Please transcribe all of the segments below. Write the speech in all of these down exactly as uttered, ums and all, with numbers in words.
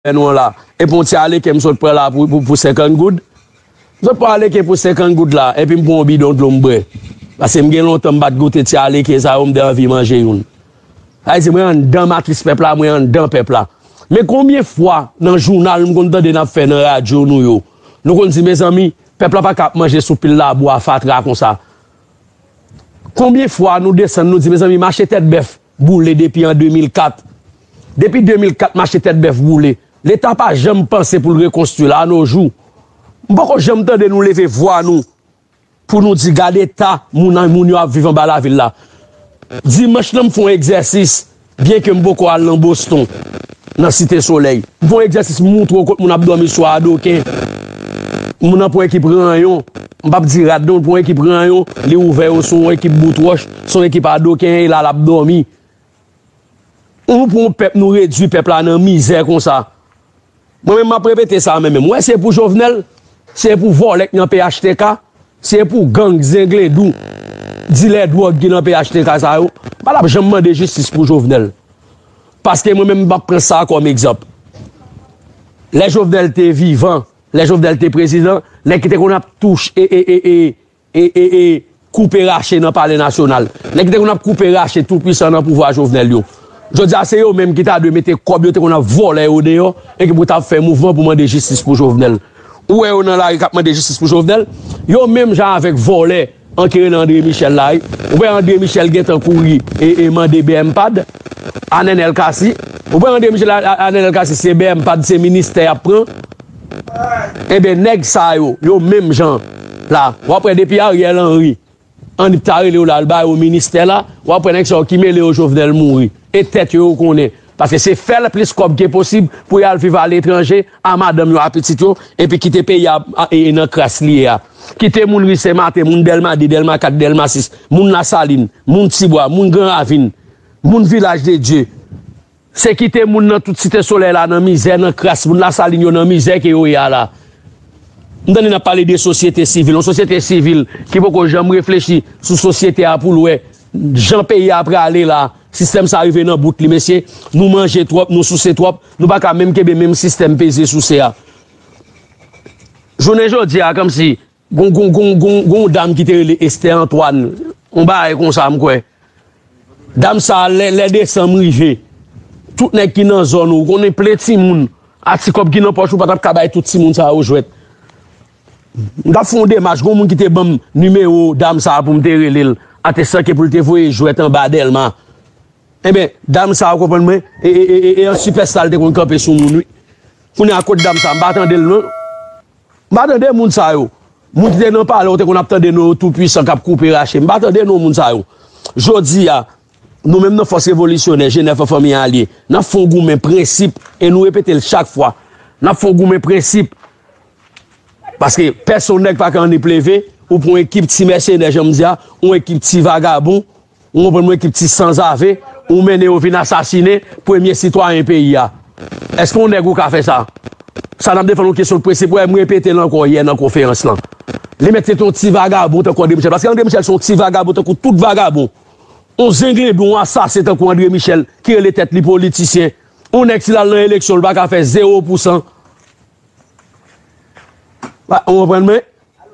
fè nou an la. Epi yon ti aleken m sot pran la pou, pou, pou senkant goud. M sot pran aleken pou senkant goud la, epi m pran yon bidon dlo m bwè. Paske m gen lontan m pa t goute ti aleken sa yo, m te anvi manje youn. Sa vle di, mwen anndan matris pèp la, mwen anndan pèp la. Men konbyen fwa nan jounal m konn tande n ap fè nan radyo nou yo, nou konn di, mezanmi, pèp la pa ka ap manje sou pil labou a fatra konsa. Konbyen fwa nou desann, nou di, mezanmi, mache Tèt Bèf boule depi an de mil kat. Depi de mil kat, mache Tèt Bèf boule. Leta pa janm panse pou l rekonstwi l a no jou. M poko janm tande nou leve vwa nou pou nou di, gade eta moun, moun yo ap viv anba lavil la. Dimanch lan, m fè yon egzèsis, byenke m poko al nan Boston, nan Site Solèy. M fè yon egzèsis, m montre w kot moun ap dòmi sou adoken. Moun nan pran ekip ranyon. M p ap di rad non, l pran ekip ranyon, li ouvè yo sou yon ekip bout wòch, sou yon ekip adoken, e la l ap dòmi. Nou pran yon pèp, nou redui pèp la nan mizè konsa. Mwen menm, m ap repete sa, mwen menm. Ou wè, se pou Jovenel, se pou vòlè k nan P H T K, se pou gang, zenglendou, dilè dwòg ki nan P H T K sa yo. M pa t ap janm mande jistis pou Jovenel. Paske mwen menm, m p ap pran sa kòm egzanp. Lè Jovenel te vivan, lè Jovenel te prezidan, nèg ki te konn ap touche e, e, e, e, e, e, e, koupe rache nan Palè Nasyonal. Nèg ki te konn ap koupe rache toupwisan nan pouvwa Jovenel yo. Jodi a, se yo menm ki ta dwe mete kòb yo te konn ap vòlè yo deyò e ki pou ta ap fè mouvman pou mande jistis pou Jovenel. Ou wè yo nan lari k ap mande jistis pou Jovenel? Yo menm jan avèk vòlè an ki rele André Michel la, wi. Ou wè André Michel gentan kouri e, e mande B M pad a Nenel Cassy. Ou wè André Michel a, a, a Nenel Cassy, se B M pad, se ministè y ap pran. Ebyen, nèg sa yo, yo menm jan la, w ap wè depi Ariel Henry, Anip ta rele yo la, l ba yo ministè la, w ap wè nèg sa yo ki mele yo Jovenel mouri. E tèt yo, yo konnen. Paske se fè l plis kòb ke posib pou y al viv aletranje, a madanm yo, a pitit yo, epi kite peyi a, a, e, e nan kras li ye a. Kite moun ri Senmaten, moun Dèlma de, Dèlma kat, Dèlma sis, moun Lasalin, moun Tibwa, moun Gran Ravin, moun Vilaj de Dye. Se kite moun nan tout Site Solèy la nan mizè, nan kras, moun Lasalin yo nan mizè ke yo ye a la. M tande n ap pale de sosyete sivil, yon sosyete sivil ki poko janm reflechi sou sosyete a pou l wè jan peyi a prale la, sistèm sa rive nan bout li, mesye, nou manje twòp, nou souse twòp, nou pa ka menm kenbe menm sistèm peze souse a. Jounen jodi a, kòmsi, gon, gon, gon, gon, gon dam ki te rele Esther Antoine, yon bagay konsa, m kwè. Dam sa, lè, lè desanm rive, tout nèg ki nan zòn ou, konnen plen timoun, a ti kòb ki nan pòch ou, pa t ap ka bay tout timoun sa yo jwèt. M t ap fè yon demach, gon moun ki te ban m nimewo dam sa pou m te rele l, atestan ke pou l te voye jwèt anba Dèlma. Ebyen, dam sa, ou konprann mwen, e, e, e, e, e an sipèsta l te konn kanpe sou moun, wi. Kounye a, kot dam sa, m pa tande l, non. M pa tande moun sa yo. Moun ki te nan palè, ou te konn ap tande non yo toupwisan k ap koupe rache. M pa tande non moun sa yo. Jodi a, nou menm nan Fòs Revolisyonè, G nèf an Fanmi Alye, n ap fè yon goumen prensip, e nou repete l chak fwa. N ap fè yon goumen prensip. Paske pèsonn nèg pa ka annik leve, ou pran yon ekip ti mèsenè, jan m di a, yon ekip ti vagabon, ou konprann mwen, ekip ti sanzave, ou mennen yo vin asasinen premye sitwayen peyi a. Èske yon nèg ou ka fè sa? Sa n ap defann yon kesyon de prensip, wè, m repete l ankò yè nan konferans lan. Li mèt se te yon ti vagabon tankou André Michel, paske André Michel se yon ti vagabon tankou tout vagabon. Yon zenglendou, yon asasen tankou André Michel, ki rele tèt li politisyen. Yon nèg, si l al nan eleksyon, li pa ka fè zewo pousan. Ou konprann mwen?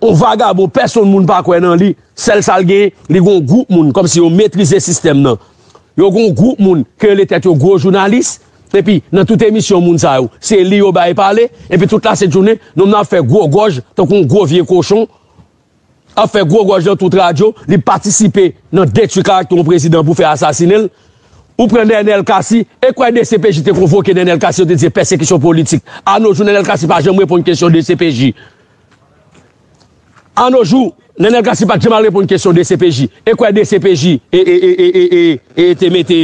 Yon vagabon, pèsonn moun pa kwè nan li. Sèl sa l genyen, li gon gwoup moun, kòmsi yo metrize sistèm nan. Yo gon gwoup moun ki rele tèt yo gwo jounalis, epi nan tout emisyon moun sa yo, se li yo bay pale, epi tout lasent jounen, nonm nan ap fè gwo gòj, tankou yon gwo vye kochon, ap fè gwo gòj nan tout radyo, li patisipe nan detwi karaktè yon prezidan pou fè asasinen l. Ou pran Nenel Cassy, e kwè D C P J te konvoke Nenel Cassy, yo te di se pèsekisyon politik. A no jou, Nenel Cassy pa janm reponn kesyon D C P J. A no jou, Nenel Cassy pa t janm al reponn kesyon D C P J. E kwè D C P J e, e, e, e, e, e, e te mete,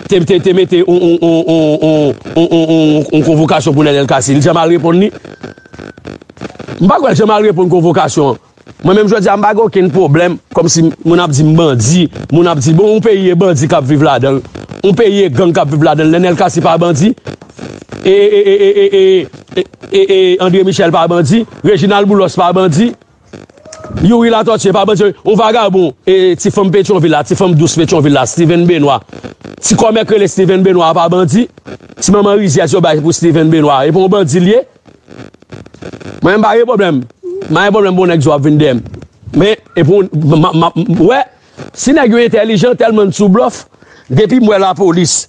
te, te, te mete on, on, on, on, on, on, on, on, on konvokasyon pou Nenel Cassy. Li janm al reponn li? M pa kwè l janm al reponn konvokasyon an. Mwen menm jodi a, m pa gen okenn pwoblèm, kòmsi moun ap di m bandi, moun ap di, bon, yon peyi e bandi k ap viv ladan l, yon peyi e gang k ap viv ladan l, Nenel Cassy pa bandi, e, e, e, André Michel pa bandi, Reginald Boulos pa bandi, Youri Latortue pa bandi, yon vagabon, e, ti fanm Petyonvil la, ti fanm dous Petyonvil la, Steven Benoît, Ti kòmè k rele Steven Benoit a pa bandi? Ti manman rizyèz yo bay pou Steven Benoit, e pa yon bandi l ye? Mwen, m pa gen pwoblèm. M pa gen pwoblèm pou yon nèg di w ap vin dèyè m. Men, e pou m, m, m, m, wè, si nèg yo entèlijan, tèlman n sou blòf, depi m wè lapolis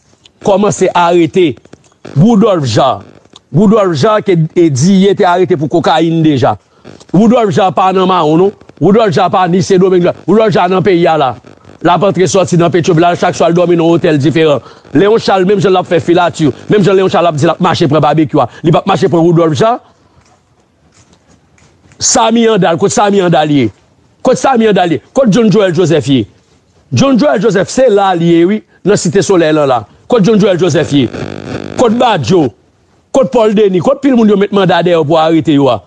kòmanse arete Woodolphe Jean. Woodolphe Jean ke, e, Diye te arete pou kokayin deja. Woodolphe Jean pa nan mawon, non. Woodolphe Jean pa ni Sendomeng, non. Woodolphe Jean nan peyi a la. L ap antre sòti nan Petyonvil la, chak swa l dòmi nan otèl diferan. Leon Charles, menm jan l ap fè filati, menm jan Leon Charles ap di l ap mache pran Babekyou a, li p ap mache pran Woodolphe Jean. Samy Andal, kot Samy Andal ye? Kot Samy Andal ye? Kot John Joel Joseph ye? John Joel Joseph, se la li ye, wi, nan Site Solèy lan la. Kot John Joel Joseph ye? Kot Badio? Kot Paul Denis? Kot pil moun yo met manda dèyè yo pou arete yo a?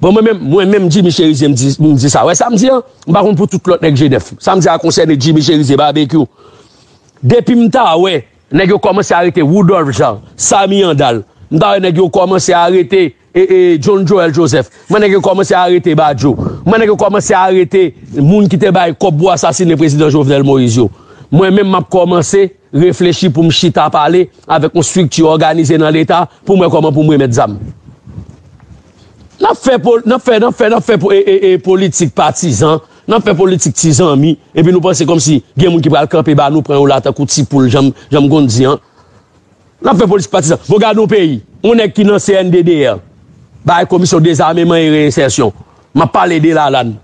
Bon, mwen menm, mwen menm, Jimmy Cherizier, m di, m di sa. Wè sa m di an? M pa konn pou tout lòt nèg G nèf. Sa m di a konsène Jimmy Cherizier, Babekyou. Depi m ta wè nèg yo kòmanse arete Woodolphe Jean, Samy Andal, m ta wè nèg yo kòmanse arete, e, e, John Joel Joseph, m wè nèg yo kòmanse arete Badio, m wè nèg yo kòmanse arete moun ki te bay kòb pou asasine prezidan Jovenel Moïse yo. Mwen menm, m ap kòmanse reflechi pou m chita pale avèk yon estrikti òganize nan Leta pou m wè kòman pou m remèt zam. N ap fè, n ap fè, n ap fè, n ap fè po-, e, e, e, politik patizan, n ap fè politik ti zanmi, epi nou panse kòmsi gen moun ki pral kanpe ba nou, pran yo la tankou ti poul, jan m, jan m konn di an. N ap fè politik patizan. Bon, gade yon peyi, yon nèg ki nan C N D D R, bay Komisyon Dezameman e Reyensèsyon. M ap pale de Lalann.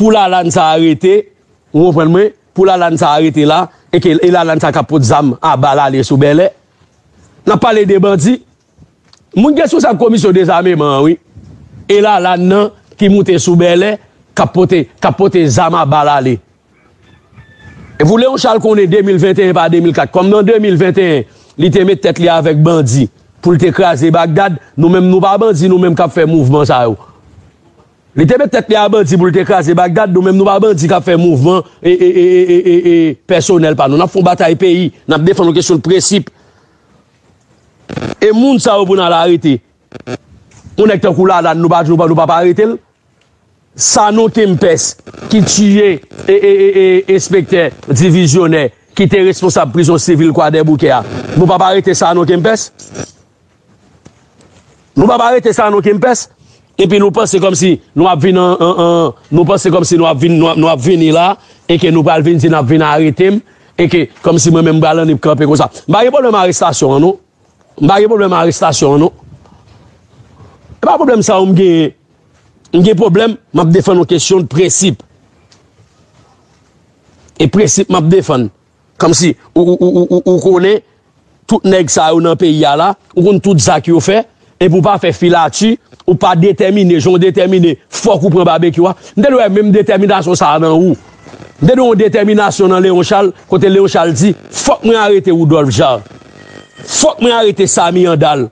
Pou Lalann sa arete, ou konprann mwen? Pou Lalann sa arete la, e ke, e Lalann sa k ap pot zam a bal ale sou Bèlè. N ap pale de bandi. Moun ki responsab Komisyon Dezameman an, wi. E Lalann nan ki moute sou Bèlè, k ap pote, k ap pote zam a bal ale. E pou Leon Charles konnen de mil venteyen pa de mil kat, kòm nan de mil venteyen, li te met tèt li avèk bandi pou l te kraze Bagdad, nou menm nou pa bandi, nou menm k ap fè mouvman sa yo. Li te met tèt li a bandi pou l te kraze Bagdad, nou menm nou pa bandi k ap fè mouvman e, e, e, e, e, e, e pèsonèl pa nou. N ap fè yon batay peyi, n ap defann yon kesyon de prensip. E moun sa yo pou n al arete. Yon nèg tankou Lalann, nou pa, nou pa, nou pa, pa arete l. Sanon Kempès, ki tiye e, e, e, e, enspektè divizyonè, ki te responsab prizon sivil Kwadèboukè a. Nou pa, pa arete Sanon Kempès. Nou pa, pa arete Sanon Kempès. Epi nou panse kòmsi nou ap vin an, an, an, nou panse kòmsi nou ap vin, nou ap, nou ap vini la, e ke nou pral vin di n ap vin arete m, e ke kòmsi mwen menm m pral annik kanpe konsa. M pa gen pwoblèm arestasyon an, non. M pa gen pwoblèm arestasyon an, non. E pa pwoblèm sa yo m genyen. M gen pwoblèm, m ap defann yon kesyon de prensip. E prensip m ap defann. Kòmsi ou, ou, ou, ou, ou konnen tout nèg sa yo nan peyi a la, ou konn tout zak yo fè, epi ou pa fè filati, ou pa detèmine, jan w detèmine, fòk ou pran Babekyou a. M te dwe wè menm detèminasyon sa a nan ou. M te dwe yon detèminasyon nan Leon Charles, kote Leon Charles di, fòk mwen arete Woodolphe Jean. Fòk mwen arete Samy Andal.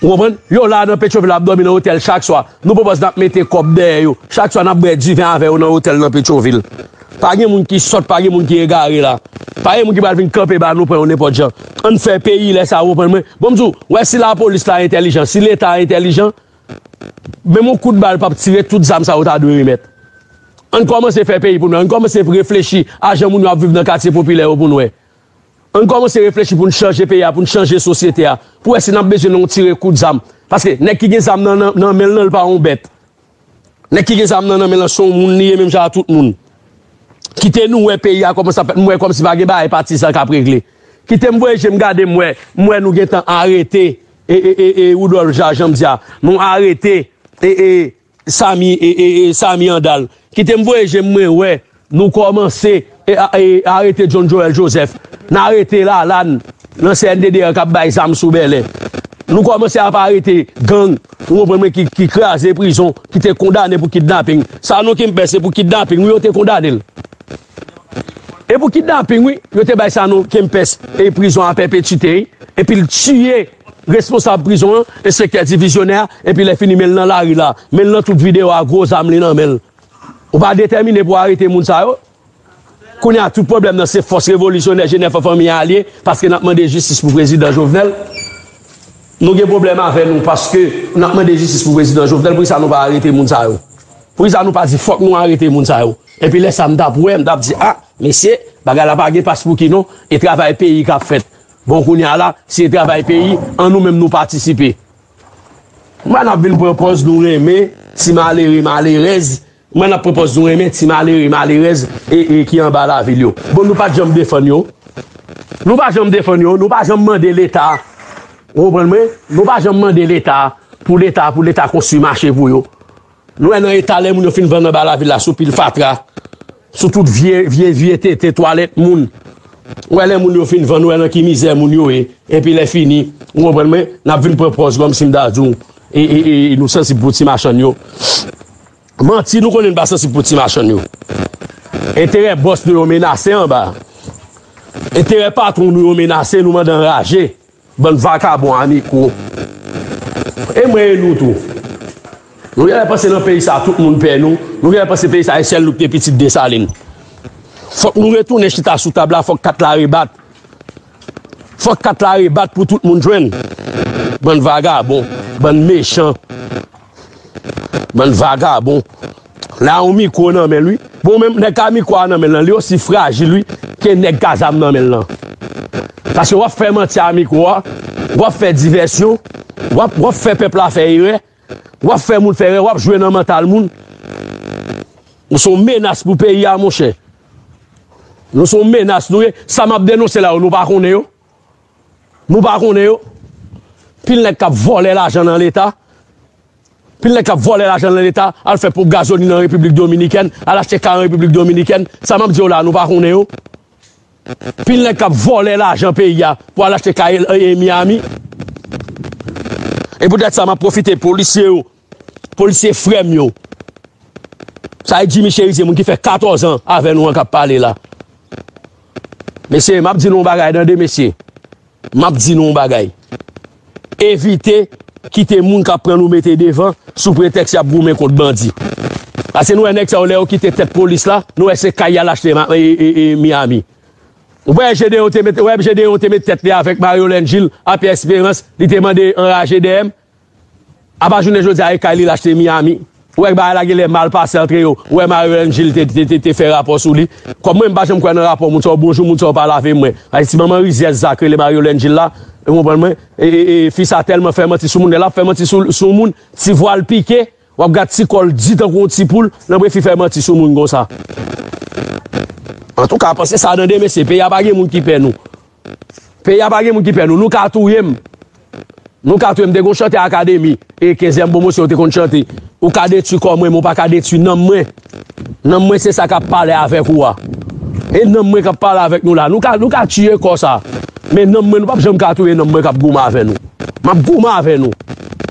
Ou konprann? Yo la nan Petyonvil ap dòmi nan otèl chak swa. Nou pwopòz n ap mete kòb dèyè yo. Chak swa n ap bwè diven avè yo nan otèl nan Petyonvil. Pa gen moun ki sòt, pa gen moun ki egare la. Pa gen moun ki pral vin kanpe ba nou pran yo nenpòt jan. Ann fè peyi lè sa, ou konprann mwen? Bon, m di w, wè si lapolis la entèlijan, si Leta a entèlijan, menm yon kout bal p ap tire tout zam sa yo ta dwe remèt. Ann kòmanse fè peyi pou nou wè. Ann kòmanse reflechi a jan moun yo ap viv nan katye popilè yo pou nou wè. Ann kòmanse reflechi pou n chanje peyi a, pou n chanje sosyete a, pou wè si n ap bezwen yon tire kout zam. Paske nèg ki gen zam nan, nan, nan men l lan, l pa yon bèt. Nèg ki gen zam nan, nan men l lan, se yon moun li ye, menm jan a tout moun. Kite nou wè peyi a kòmanse ap fèt, m wè kòmsi pa gen bagay patizan k ap regle. Kite m voye je m gade, m wè, m wè nou gentan arete, e, e, e, e, Woodolphe Jean, jan m di a, nou arete, e, e, Samy, e, e, e, Samy Andal. Kite m voye je m, mwen wè nou kòmanse, e, a, e, arete John Joel Joseph. N arete Lalann nan C N D D R k ap bay zam sou Bèlè. Nou kòmanse ap arete gang, ou konprann mwen, ki, ki kraze prizon, ki te kondane pou kidnaping. Sanon Kempès, se pou kidnaping, wi, yo te kondane l. E pou kidnaping, wi, yo te bay Sanon Kempès e prizon a pèpetite, wi. Epi l tiye responsab prizon an, enspektè divizyonè a, epi lè fini, men l nan lari la. Men l nan tout videyo a, gwo zam li nan men l. Ou pa detèmine pou arete moun sa yo? Kounye a, tout pwoblèm nan, se fòs revolisyonè G nèf an fanmi a l ye, paske n ap mande jistis pou prezidan Jovenel. Nou gen pwoblèm avè nou, paske n ap mande jistis pou prezidan Jovenel, poukisa nou pa arete moun sa yo? Poukisa nou pa di fòk nou arete moun sa yo? Epi lè sa, m t ap wè, m t ap di, a, Mesye, bagay la pa gen pas pou ki non, e travay peyi k ap fèt. Bon, kounye a la, si e travay peyi, an nou menm nou patisipe. Mwen n ap vin pran pòz nou renmen ti malere, malerèz. Mwen n ap pran pòz nou renmen ti malere, malerèz e, e ki anba lavil yo. Bon, nou pa t janm defann yo. Nou pa janm defann yo, nou pa janm mande Leta. Ou konprann mwen? Nou pa janm mande Leta pou Leta, pou Leta konstwi mache pou yo. Nou wè nan eta lè moun yo fin vann anba lavil la sou pil fatra, sou tout vye, vye, vye tete twalèt moun. Ou wè lè moun yo fin vann, ou wè nan ki mizè moun yo ye. Epi lè fini, ou konprann mwen, n ap vin pran pòz kòmsi m ta di w, e, e, e, e nou sansib pou ti machann yo. Manti, nou konnen n pa sansib pou ti machann yo. Enterè bòs nou yo menase anba. Enterè patwon nou yo menase, nou mande anraje. Bann vakabon a mikwo. E mwen e nou tou. Nou genlè panse nan peyi sa a tout moun pè nou. Nou genlè panse peyi sa a e sèl nou ki te pitit Desalin. Fòk nou retounen chita sou tab la, fòk kat la rebat. Fòk kat la rebat pou tout moun jwenn. Bann vagabon, bann mechan. Bann vagabon. La yon mikwo nan men l wi. Bon, menm nèg ka mikwo a nan men l lan, li osi frajil wi ke nèg ka zam nan men l lan. Paske w ap fè manti a mikwo a, w ap fè divèsyon, w ap, w ap fè pèp la fè erè, w ap fè moun fè erè, w ap jwe nan mantal moun. Ou se yon menas pou peyi a, monchè. Nou se yon menas, nou ye. Sa m ap denonse la yo, nou pa konnen yo. Nou pa konnen yo. Pil nèg k ap vòlè lajan nan Leta. Pil nèg k ap vòlè lajan nan Leta, al fè ponp gazolin an Repiblik Dominikèn, al achte kay an Repiblik Dominikèn. Sa m ap di w la, nou pa konnen yo. Pil nèg k ap vòlè lajan peyi a pou al achte kay e, e Miami. E poutèt sa, m ap pwofite polisye yo, polisye frè m yo. Sa e Jimmy Cherizier, moun ki fè katòz an avè nou an k ap pale la. Mesye, m ap di nou yon bagay, tande, mesye. M ap di nou yon bagay. Evite kite moun k ap pran nou mete devan sou pretèks y ap goumen kont bandi. Paske nou wè nèg sa yo, lè yo kite tèt polis la, nou wè se kay y al achte ma- e, e, e, Miami. Ou wè Gedeon te met, ou wè Gedeon te met tèt li avèk Marie Hélène Gilles a Pierre Espérance, li te mande anraje dèyè m. Apa jounen jodi a, e kay li l achte Miami. Ou wè bagay la genlè mal pase antre yo. Ou wè Marie Hélène Gilles te, te, te, te fè rapò sou li. Kòm mwen, m pa janm kwè nan rapò moun sa yo, bonjou moun sa yo pa lave mwen. Ay, ti manman rizyèz sa k rele Marie Hélène Gilles la, ou konprann mwen? E, e, e, fi sa tèlman fè manti sou moun, lè l ap fè manti sou, sou moun, ti vwa l pike, w ap gad ti kò l di tankou yon ti poul, nan bref, li fè manti sou moun konsa. Antouka, panse sa tande, mesye, peyi a pa gen moun ki pè nou. Peyi a pa gen moun ki pè nou. Nou ka touye m. Nou ka touye m. Te gon chantè akademi, e kenzyèm pwomosyon yo te konn chante. Ou ka detwi kò mwen, men ou pa ka detwi nanm mwen. Nanm mwen se sa k ap pale avèk ou a. E nanm mwen k ap pale avèk nou la. Nou ka, nou ka tiye kò sa. Men nanm mwen, nou p ap janm ka touye nanm mwen k ap goumen avè nou. M ap goumen avè nou.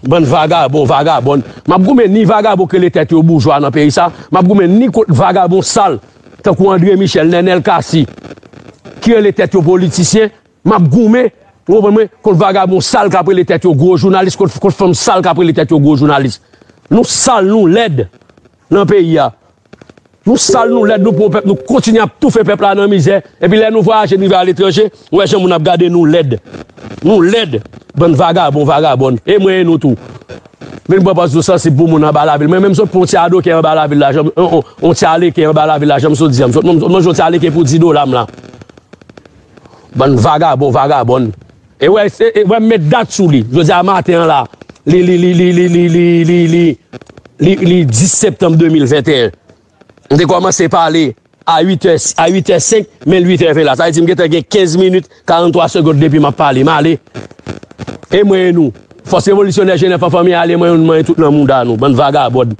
Bann vagabon, vagabòn. M ap goumen ni vagabon ki rele tèt yo boujwa nan peyi sa. M ap goumen ni kont vagabon sal, tankou André Michel, Nenel Cassy, ki rele tèt yo politisyen. M ap goumen, ou konprann mwen, kont vagabon sal k ap rele tèt yo gwo jounalis, kont, kont fanm sal k ap rele tèt yo gwo jounalis. Nou sal, nou lèd nan peyi a. Nou sal, nou lèd, nou pran pèp, nou kontinye ap toufe pèp la nan mizè. Epi lè nou vwayaje, nou rive aletranje, ou wè jan moun ap gade nou lèd. Nou lèd, bann vagabon, vagabòn. E mwen e nou tou. Vin pran pòz nou sansib pou moun anba lavil. Mwen menm sot pran yon ti adoke anba lavil la, jan m, on, on, on ti aleke anba lavil la, jan m sot di a. M sot manje yon ti aleke pou di dola m la. Bann vagabon, vagabòn. E wè, e, e wè m met dat sou li. Jodi a maten an la, li, li, li dis septanm de mil venteyen. M te kòmanse pale a uit è, a uit è senk, men l uit è ven la. Sa vle di m gentan gen kenz minit, karanntwa segond depi m ap pale. M ale. E mwen e nou. Fòs revolisyonè Jenèf an fanmi ale, mwen, mwen tout nan mouda nou. Bann vagabòn.